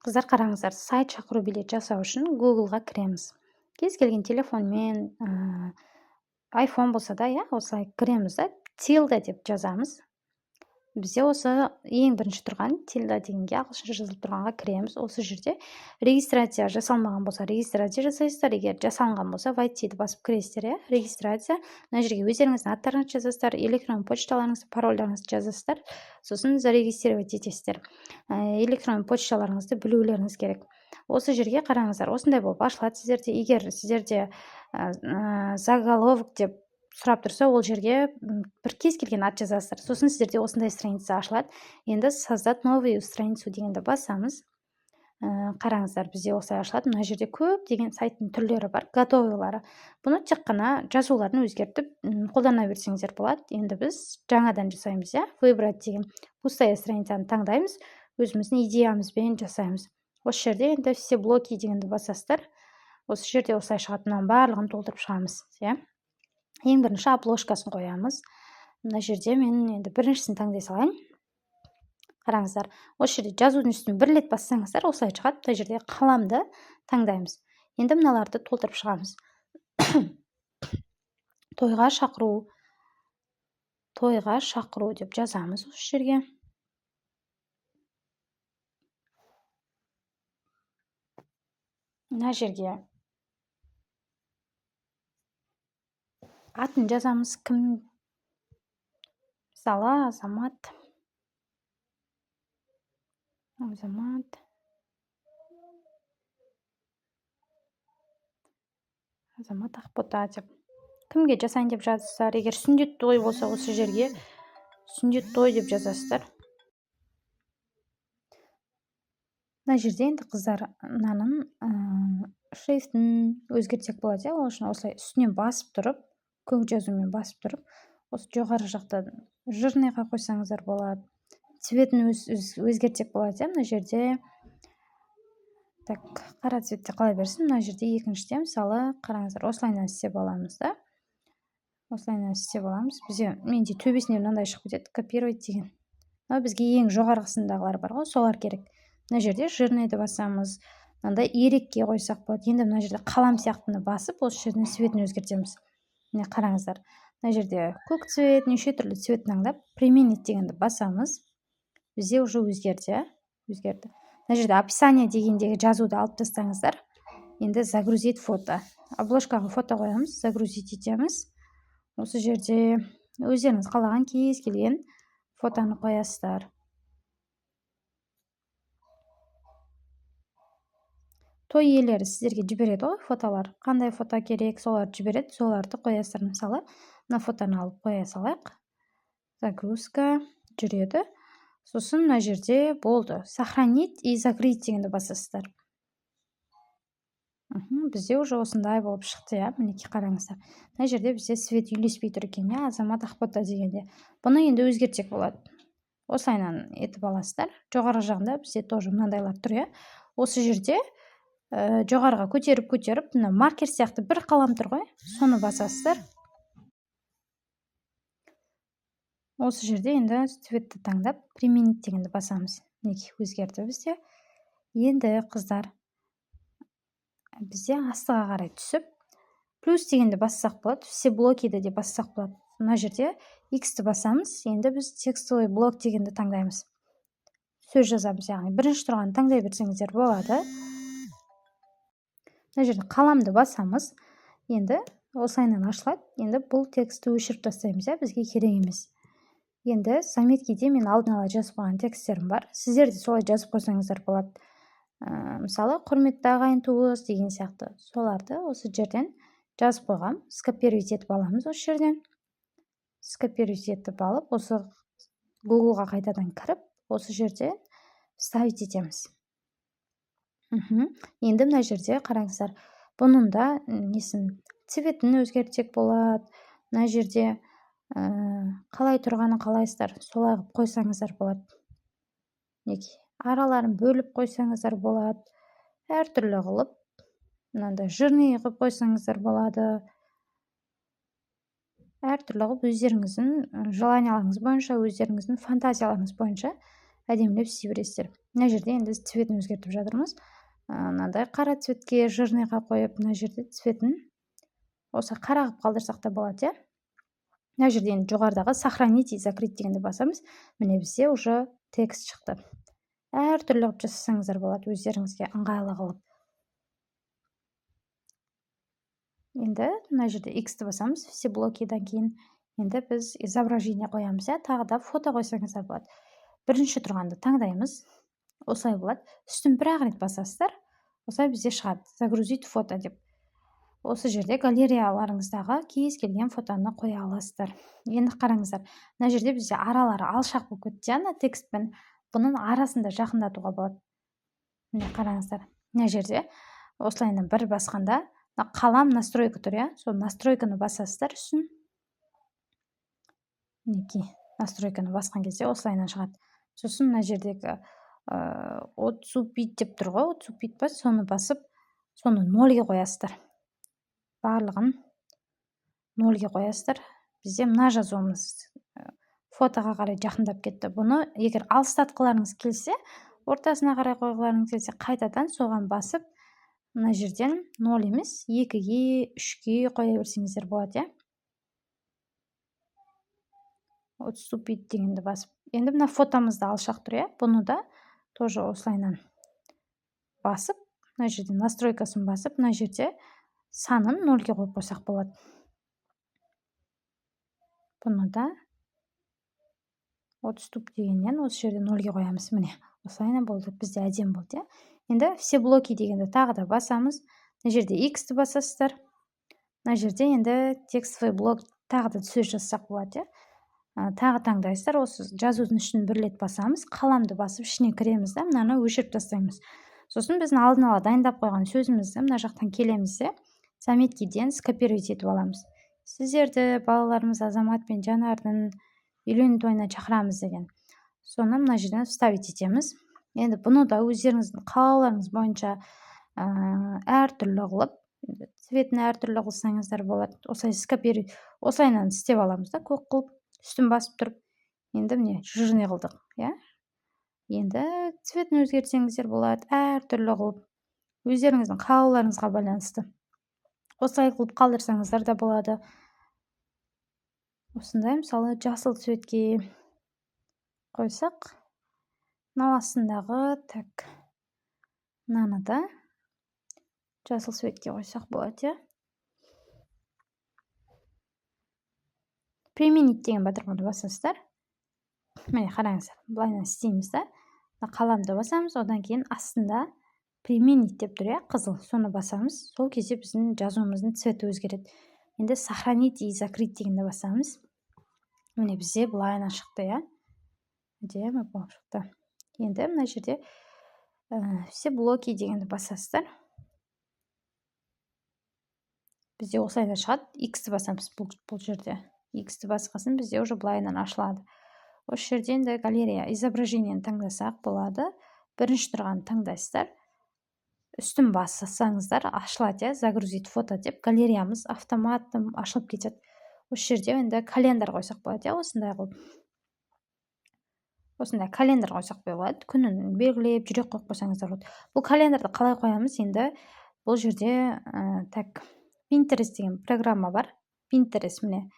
Қыздар, қараңыздар, сайт шақыру билет жасау үшін Googleға кіреміз. Кез келген телефонмен, iPhone болса да, иә, осылай кіреміз да, Тильда деп жазамыз. Бізде осы ең бірінші тұрған Тильда дегенге, ағылшынша жазылып тұрғанға кіреміз. Осы жерде регистрация жасалмаған болса, регистрация жасайсыздар. Егер жасалынған болса, войти-ді басып кіресіздер, иә. Регистрация. Мына жерге өздеріңіздің аттарыңызды жазасыздар, электрон почталарыңызды, парольдарыңызды жазасыздар. Сосын зарегистрировать етесіздер. Электрон почталарыңызды білулеріңіз керек. Осы жерге қараңыздар, осындай болып ашылады сіздерде. Егер сіздерде заголовок деп сұрап тұрса, ол жерге бір кез келген ат жазасыздар. Сосын сіздерде осындай страница ашылады. Енді «Создать новую страницу» дегенді басамыз. Қараңыздар, бізде осылай ашылады. Мына жерде көптеген сайттың түрлері бар, готовыйлары. Бұны тек қана жазуларын өзгертіп, қолдана берсеңіздер болады. Енді біз жаңадан жасаймыз, иә. «Выбрать» деген пустая страницаны таңдаймыз, өзіміздің идеямызбен жасаймыз. Осы жерде енді «Все блоки» дегенді басасыздар. Осы жерде осылай шығады. Мынаның барлығын толтырып шығамыз, иә. Ең бірінші обложкасын қоямыз. Мына жерде мен енді біріншісін таңдай салайын. Қараңыздар, осы жерде жазудың үстіне бір рет бассаңыздар, осылай шығады. Мына жерде қаламды таңдаймыз. Енді мыналарды толтырып шығамыз. Тойға шақыру, тойға шақыру деп жазамыз осы жерге. Мына жерге атын жазамыз, кім, мысалы, Азамат, Азамат, Азамат Ақбота деп. Кімге жасайын деп жатырсыздар? Егер сүндет той болса, осы жерге сүндет той деп жазасыздар. Мына жерде енді, қыздар, мынаның шрифтін өзгертсек болады, иә. Ол үшін осылай үстінен басып тұрып, көк жазумен басып тұрып, осы жоғары жақта жирныйға қойсаңыздар болады. Цветін өзгертсек болады, иә. Мына жерде, так, қара цветте қала берсін. Мына жерде екіншіде, мысалы, қараңыздар, осылайынан істеп аламыз да, осылайынан істеп аламыз. Бізде, менде төбесіне мынандай шығып кетеді, «Копировать» деген. Мынау бізге ең жоғарғысындағылар бар ғой, солар керек. Мына жерде жирныйды басамыз, мынандай ирекке қойсақ болады. Енді мына жерде қалам сияқтыны басып, осы жерден цветін өзгертеміз. Міне, қараңыздар, мына жерде көк цвет, неше түрлі цвет таңдап, «Применить» дегенді басамыз. Бізде уже өзгерді, иә, өзгерді. Мына жерде «Описание» дегендегі жазуды алып тастаңыздар. Енді «Загрузить фото», обложкаға фото қоямыз. Загрузить етеміз. Осы жерде өздеріңіз қалаған кез келген фотоны қоясыздар. Той иелері сіздерге жібереді ғой фотолар, қандай фото керек, соларды жібереді, соларды қоясыздар. Мысалы, мына фотоны алып қоя салайық. Загрузка жүреді. Сосын мына жерде болды, «Сохранить и закрыть» дегенді басасыздар. Бізде уже осындай болып шықты, иә. Мінекей, қараңыздар, мына жерде бізде цвет үйлеспей тұр екен, иә, Азамат Ақбота дегенде. Бұны енді өзгертсек болады. Осылайынан етіп аласыздар. Жоғарғы жағында бізде тоже мынандайлар тұр, иә. Осы жерде жоғарыға көтеріп, көтеріп, мына маркер сияқты бір қалам тұр ғой, соны басасыздар. Осы жерде енді цветті таңдап, «Применить» дегенді басамыз. Мінекей, өзгерді бізде. Енді, қыздар, бізде астыға қарай түсіп, плюс дегенді бассақ болады, «Все блокиді» де бассақ болады. Мына жерде x-ті басамыз. Енді біз «Текстовый блок» дегенді таңдаймыз, сөз жазамыз, яғни бірінші тұрғанын таңдай берсеңіздер болады. Мына жерде қаламды басамыз. Енді осылайынан ашылады. Енді бұл текстті өшіріп тастаймыз, иә, бізге керек емес. Енді заметкиде мен алдын ала жазып қойған тексттерім бар, сіздер де солай жазып қойсаңыздар болады. Мысалы, «Құрметті ағайын туыс» деген сияқты, соларды осы жерден жазып қойғам. Скопировать етіп аламыз. Осы жерден скопировать етіп алып, осы Гуглға қайтадан кіріп, осы жерде вставить етеміз. Енді мына жерде қараңыздар, бұның да несін, цветін өзгертсек болады. Мына жерде қалай тұрғанын қалайсыздар, солай қылып қойсаңыздар болады. Мінекей, араларын бөліп қойсаңыздар болады. Әртүрлі қылып, мынандай жирный қылып қойсаңыздар болады. Әртүрлі қылып, өздеріңіздің желанияларыңыз бойынша, өздеріңіздің фантазияларыңыз бойынша Әдемілеп істей бересіздер. Мына жерде енді біз цветін өзгертіп жатырмыз. Мынандай қара цветке жирныйға қойып, мына жерде цветін осы қара қылып қалдырсақ та болады, иә. Мына жерде енді жоғарыдағы «Сохранить и закрыть» дегенді басамыз. Міне, бізде уже текст шықты. Әртүрлі қылып жасасаңыздар болады, өздеріңізге ыңғайлы қылып. Енді мына жерде X-ті басамыз. Все блокидан кейін енді біз изображение қоямыз, иә. Тағы да фото қойсаңыздар болады. Бірінші тұрғанды таңдаймыз, осылай болады. Үстін бір ақ рет басасыздар, осылай бізде шығады «Загрузить фото» деп. Осы жерде галереяларыңыздағы кез келген фотоны қоя аласыздар. Енді қараңыздар, мына жерде бізде аралары алшақ болып кетті, иә, ана текстпен. Бұның арасын да жақындатуға болады. Міне, қараңыздар, мына жерде осылайынан бір басқанда мына қалам, настройка тұр, иә. Сол настройканы басасыздар үстін. Мінекей, настройканы басқан кезде осылайынан шығады. Сосын мына жердегі «Отступить» деп тұр ғой, «Отступить» па, соны басып, соны нольге қоясыздар. Барлығын нольге қоясыздар. Бізде мына жазуымыз фотоға қарай жақындап кетті. Бұны егер алыстатқыларыңыз келсе, ортасына қарай қойғыларыңыз келсе, қайтадан соған басып, мына жерден ноль емес, екіге, үшке қоя берсеңіздер болады, иә. «Отступить» дегенді басып, енді мына фотомыз да алшақ тұр, иә. Бұны да тоже осылайынан басып, мына жерде настройкасын басып, мына жерде санын нольге қойып қойсақ болады. Бұны да «Отступ» дегеннен осы жерде нольге қоямыз. Міне, осылайынан болды, бізде әдемі болды, иә. Енді «Все блоки» дегенді тағы да басамыз. Мына жерде X-ті басасыздар. Мына жерде енді текстовый блок, тағы да сөз жазсақ болады, иә. Тағы таңдайсыздар. Осы жазудың үстін бір рет басамыз, қаламды басып, ішіне кіреміз да, мынаны өшіріп тастаймыз. Сосын біздің алдын ала дайындап қойған сөзімізді мына жақтан келеміз де, заметкиден скопировать етіп аламыз. «Сіздерді балаларымыз Азамат пен Жанардың үйлену тойына шақырамыз» деген. Соны мына жерден вставить етеміз. Енді бұны да өздеріңіздің қалауларыңыз бойынша әртүрлі қылып, цветін әртүрлі қылсаңыздар болады. Осылай скопировать, осылайынан істеп аламыз да, көк қылып, үстін басып тұрып. Енді міне, жирный қылдық, иә. Енді цветін өзгертсеңіздер болады әртүрлі қылып, өздеріңіздің қалауларыңызға байланысты. Осылай қылып қалдырсаңыздар да болады. Осындай, мысалы, жасыл цветке қойсақ, мынау астындағы, так, мынаны да жасыл цветке қойсақ болады, иә. «Применить» деген батырманы басасыздар. Міне, қараңыздар, былайынан істейміз да, мына қаламды басамыз. Одан кейін астында «Применить» деп тұр, иә, қызыл, соны басамыз. Сол кезде біздің жазуымыздың цветі өзгереді. Енді «Сохранить и закрыть» дегенді басамыз. Міне, бізде былайынан шықты, иә, әдемі болып шықты. Енді мына жерде «Все блоки» дегенді басасыздар. Бізде осылайынан шығады. X-ті басамыз. Бұл жерде X-ті басқасын бізде уже былайынан ашылады. Осы жерде енді галерея, изображениені таңдасақ болады. Бірінші тұрғанын таңдайсыздар, үстін бассаңыздар, ашылады, иә, «Загрузить фото» деп галереямыз автоматом ашылып кетеді. Осы жерде енді календарь қойсақ болады, иә. Осындай қылып, осындай календарь қойсақ болады. Күнін белгілеп, жүрек қойып қойсаңыздар болады. Бұл календарьді қалай қоямыз? Енді бұл жерде так, Pinterest деген программа бар. Pinterest, міне,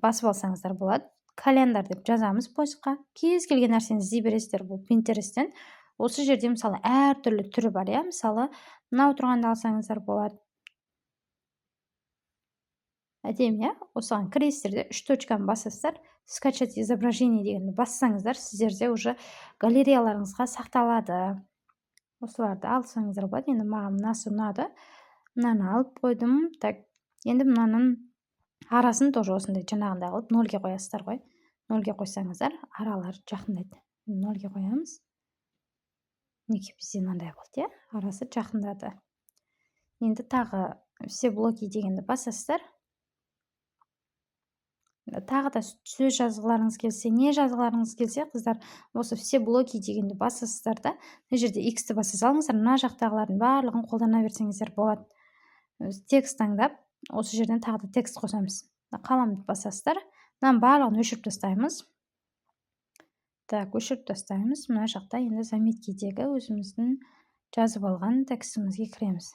басып алсаңыздар болады. «Календарь» деп жазамыз поискқа. Кез келген нәрсені іздей бересіздер бұл Pinterestтен. Осы жерде, мысалы, әртүрлі түрі бар, иә. Мысалы, мынау тұрғанды алсаңыздар болады. Әдемі, иә. Осыған кіресіздер де, үш точканы басасыздар, «Скачать изображение» дегенді бассаңыздар, сіздерде уже галереяларыңызға сақталады. Осыларды алсаңыздар болады. Енді маған мынасы ұнады, мынаны алып қойдым. Так, енді мынаның арасын тоже осындай жаңағындай қылып нольге қоясыздар ғой. Нольге қойсаңыздар, аралары жақындайды. Нольге қоямыз. Мінекей, бізде мынандай болды, иә, арасы жақындады. Енді тағы «Все блоки» дегенді басасыздар. Тағы да сөз жазғыларыңыз келсе, не жазғыларыңыз келсе, қыздар, осы «Все блоки» дегенді басасыздар да, мына жерде X-ті баса салыңыздар. Мына жақтағылардың барлығын қолдана берсеңіздер болады. Текст таңдап, осы жерден тағы да текст қосамыз. Қаламды басасыздар, мынаның барлығын өшіріп тастаймыз. Так, өшіріп тастаймыз. Мына жақта енді заметкидегі өзіміздің жазып алған текстімізге кіреміз.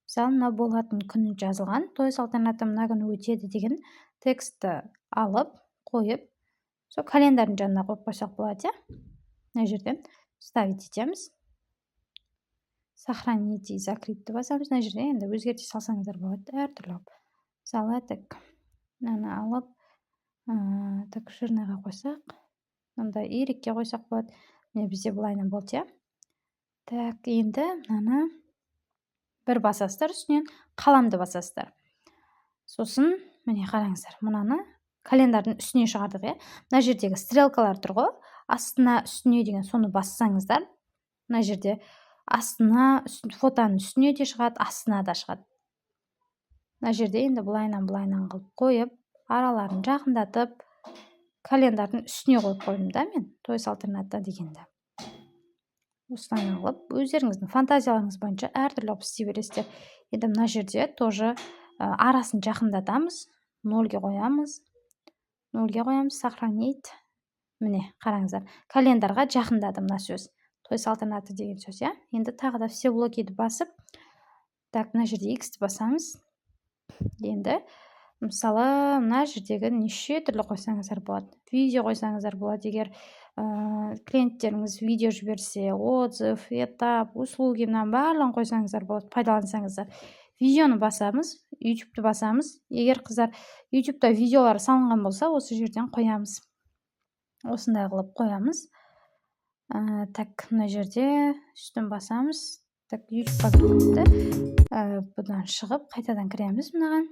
Мысалы, мына болатын күні жазылған, той салтанаты мына күні өтеді деген текстті алып қойып, сол календардың жанына қойып қойсақ болады, иә. Мына жерден вставить етеміз, сохранить и закрыть басамыз. Мына жерде енді өзгерте салсаңыздар болады әртүрлі. Мысалы, так, мынаны алып, так, жирныйға қойсақ, мындай y-ке қойсақ болады. Міне, бізде былайынан болды, иә. Так, енді мынаны бір басасыздар, үстінен қаламды басасыздар. Сосын, міне, қараңыздар, мынаны календардың үстіне шығардық, иә. Мына жердегі стрелкалар тұр ғой, астына, үстіне деген, соны бассаңыздар, мына жерде астына, фотоның үстіне де шығады, астына да шығады. Мына жерде енді былайынан, былайынан қылып қойып, араларын жақындатып, календардың үстіне қойып қойдым да мен той салтанаты дегенді. Осылай қылып, өздеріңіздің фантазияларыңыз бойынша әртүрлі қылып істей бересіздер. Енді мына жерде тоже арасын жақындатамыз, нольге қоямыз, нольге қоямыз, сохранить. Міне, қараңыздар, календарға жақындады мына сөз, той салтанаты деген сөз, иә. Енді тағы да все блокиді басып, так, мына жерде иксті басамыз. Енді, мысалы, мына жердегі неше түрлі қойсаңыздар болады, видео қойсаңыздар болады, егер клиенттеріңіз видео жіберсе, отзыв, этап, услуги, мынаның барлығын қойсаңыздар болады, пайдалансаңыздар. Видеоны басамыз, Ютубты басамыз. Егер, қыздар, Ютубта видеолар салынған болса, осы жерден қоямыз, осындай қылып қоямыз. Так, мына жерде үстін басамыз. Так, Ютубқа кіріп кетті. Бұдан шығып, қайтадан кіреміз мынаған.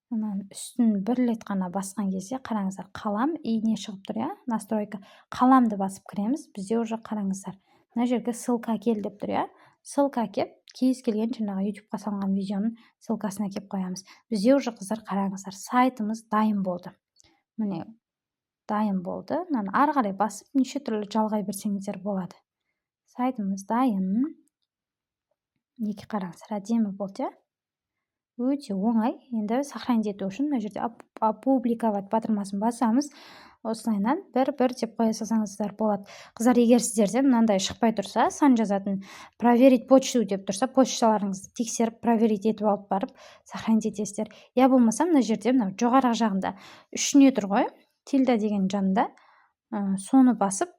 Мынаның үстін бір рет қана басқан кезде, қараңыздар, қалам и не шығып тұр, иә, настройка. Қаламды басып кіреміз. Бізде уже, қараңыздар, мына жерге ссылка әкел деп тұр, иә. Ссылка әкеп, кез келген жаңағы Ютубқа салынған видеоның ссылкасын әкеліп қоямыз. Бізде уже, қыздар, қараңыздар, сайтымыз дайын болды. Міне, дайын болды. Мынаны ары қарай басып, неше түрлі жалғай берсеңіздер болады. Сайтымыз дайын. Мінекей, қараңыздар, әдемі болды, иә, өте оңай. Енді сохранить ету үшін мына жерде опубликовать батырмасын басамыз. Осылайынан бір бір деп қоя салсаңыздар болады. Қыздар, егер сіздерде мынандай шықпай тұрса, сан жазатын, проверить почту деп тұрса, почталарыңызды тексеріп, проверить етіп алып барып, сохранить етесіздер. Я болмаса мына жерде, мынау жоғарғы жағында үшіне тұр ғой, тильда деген жанында, соны басып,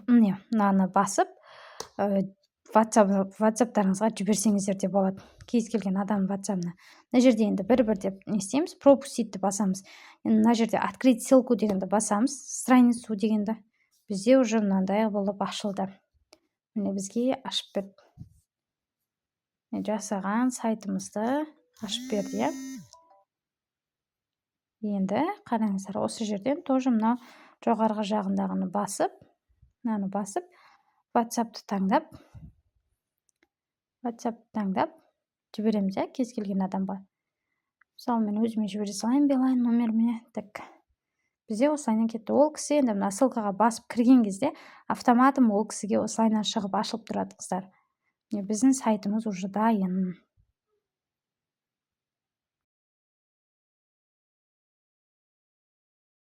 міне, мынаны басып, WhatsAppтарыңызға жіберсеңіздер де болады, кез келген адамның WhatsAppына. Мына жерде енді бір бір деп не істейміз, пропустить басамыз. Енді мына жерде открыть ссылку дегенді басамыз, страницу дегенді. Бізде уже мынандай болып ашылды. Міне, бізге ашып берді, жасаған сайтымызды ашып берді, иә. Енді қараңыздар, осы жерден тоже мынау жоғарғы жағындағыны басып, мынаны басып, WhatsAppты таңдап, WhatsApp таңдап жібереміз, иә, кез келген адамға. Мысалы, мен өзіме жібере салайын, Билайн номеріме. Так, бізде осылайынан кетті. Ол кісі енді мына ссылкаға басып кірген кезде автоматом ол кісіге осылайынан шығып, ашылып тұрады. Қыздар, міне, біздің сайтымыз уже дайын.